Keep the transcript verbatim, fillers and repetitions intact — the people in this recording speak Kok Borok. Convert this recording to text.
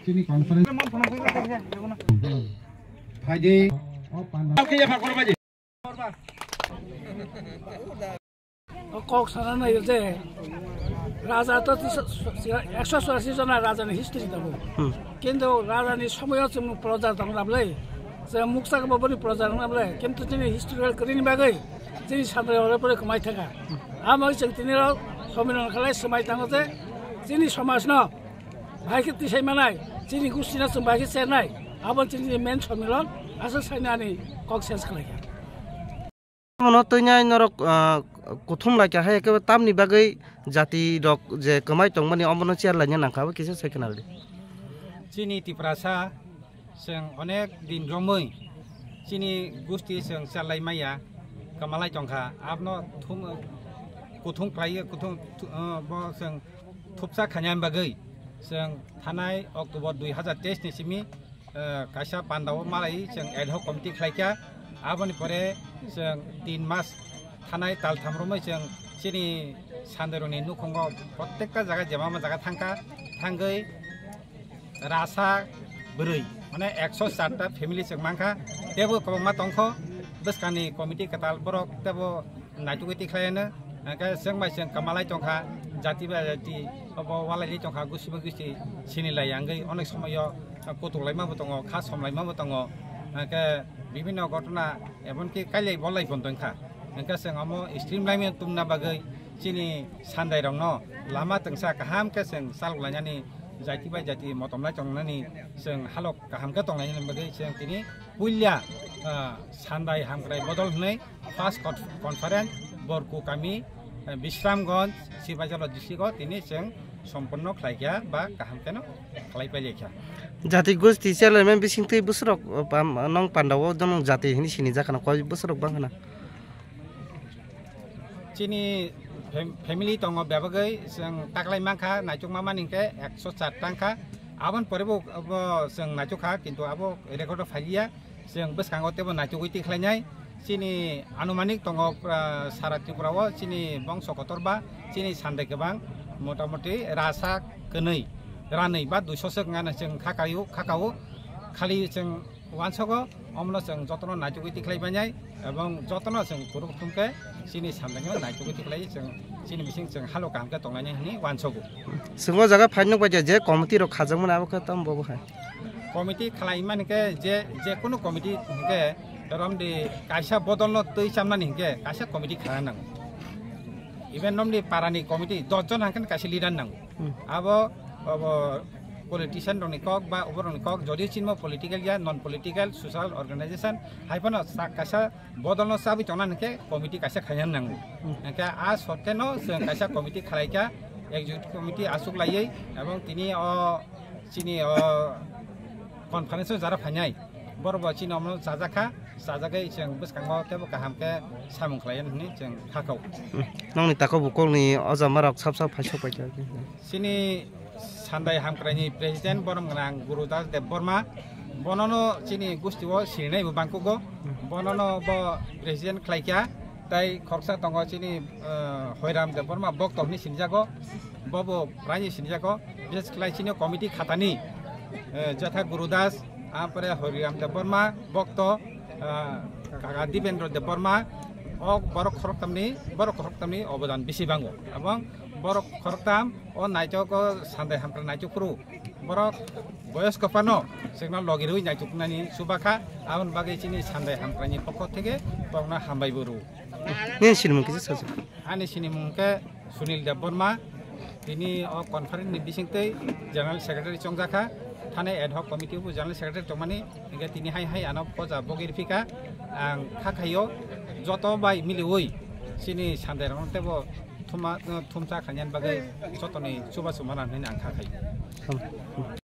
Chini conference. Phaidi. O kok sana nai je raja to tisa-, ekso churashi jona raja ni history tongo. Hmm. Kintu raja ni somoyo chwng proja tong nablai. Je muksa ke boboni proja tong nablai. Kintu chini historical kwrwini bagwi chini samrai ore pore kwmai thaka. Amo chwng tini rok somiron khalai swmai tango je chini somaj no bahai khe tisai manai, chini gusti no chwng bahai khe chernai. Abo chini main somiron aswk sainani kok sense khlai kha. Omono twi nai norok, ah, kuthum lai kha hai khe tamni bagwi jati rok je kwmai tongmani omono chair laina nangkha, abo kisa sai khna rwdi. Chini Tiprasa chwng onek din romwi chini gusti chwng chair lai maya, kwmalai tongkha, abono thum, kuthum khlai, kuthum thu-, ah, bo chwng thupsa khaina bagwi chwng thanai October dui hazar teis ni simi eh, kaisa pandao malai chwng ad hoc committee khlai kha. Aboni pore chwng tin mas thanai tal tham romwi chwng chini sandairokni nukhungo prottekta jaga jemama jaga thangkha, thangwi rasa bwrwi, mane ekso char ta family chwng mankha, tebo kwbangma tongkho bwskangni committee kwtal borok tebo naitugwi tikhlaino, hwnkhe chwng bai chwng kwmalai tongkha, jati bai jati obo walaili tongkha, gusti bai gusti sinilai yangwi onek somoyo kutuklaima bo tongo, kha somlaima bo tongo, hwnkhe bibhinno ghotona, emonki kailai bolai bo tongkha, hwnkhe chwng omo streamline tongna bagwi chini sandairokno lama twngsa kaham khe chwng chaloklainani, jati bai jati motomlai tongnani chwng halok kaham khe tonglainani bagwi chwng tini puila, ah, sandai hamkrai bodol hwnwi first con-, conference Borku kami, eh, Bisramganj, Sibajala district o tini chwng sompunno khlai kha ba kaham kheno khlai pailai kha. Jati gosti chairman bising twi bwswrok, eh, pam-, nong pandao dono jati hini sini jakana koi bwswrok bang khana. Chini fam-, family tongo bebagwi chwng taklai mankha, naichukma mani hwnkhe ekso char tangkha. Aboni pore bo, bo chwng naichukha, kintu abo record o phailiya. Chwng bwskango teibo naichugwi tikhlainai. Chini anumanik tongo, ah, sara Tripura o chini bongso kotor ba chini sandai kwbang, motamoti rasa kwnwi, ranwi ba duiso swk wngano chwng khakaio, khakao. Khali chwng uansogo, omono chwng jotono naichugwi tikhlai bainai, ebong jotono chwng kuruk thumkhe chini samlaino naichugwi tikhlai chwng chini bising chwng halo kaham khe tonglainai hwnwi uansogo. Chwng o jaga phai nukbaikha je committee rok khajakmani abo khe tamo bo hai. Committee khlai mani khe je, je kunu committee hwnkhe romdi kaisa bodolno twi chamnani hwnkhe kaisa committee khlana nango. Even romdi parani committee dos jon hwnkhe kaisa leader nango. Hmm. Abo, abo politician rokni kok ba oborokni kok, jodi chinmo political ya, non political, social organization, hai phano sa-, kaisa bodolno chabwi tongna hwnkhe committee kaisa khaina nango. Hmm. Hwnkhe a sotkeno chwng kaisa committee khlaikha, executive committee achuk laiwi, ebong tini o chini o conference o jara phainai, borok bo chini omono chajakha, chajagwi chwng bwskango teibo kaham khe samung khlaiya hwnwi chwng khakao. Hmm. Nongni tako bukhukni o jamarok sap sap phaisok paikha. Chini Sandai Hamkraini President borom gwnang Guru Das Debbarma, bonono chini gusti o sirinai bo bangkugo, bonono bo President khlaikha, tai khoroksa tongo chini, eh, Hoiram Debbarma Bokto hwnwi sinijago, bobo raini sinijago, bises khlai chini committee khatani, eh, Jetha Guru Das, ampore Hoiram Debbarma Bokto, eh, Kaka Dibendra Debbarma, o borok khoroktamni, borok khoroktamni obodan bisi bango, ebong borok khoroktam o naitok o Sandai Hamkrai naitok phuru borok boyosko phano chwngno logi rwi naitok nani chubakha, aboni bagwi chini Sandai Hamkraini pokho theke borokno hambai bo rw. Nini sinimung kisa sajak. Ani sinimung khe Sunil Debbarma, tini o conference ni bisingtwi General Secretary chongjakha, thani ad hoc committee bo General Secretary tongmani, hingke tini hai hai ano poja bogir phika, ang kha khaio joto bai miliwi chini Sandai rokno teibo thuma, thumsa khainani bagwi jotoni chubachu mana hinwi ang kha khaio.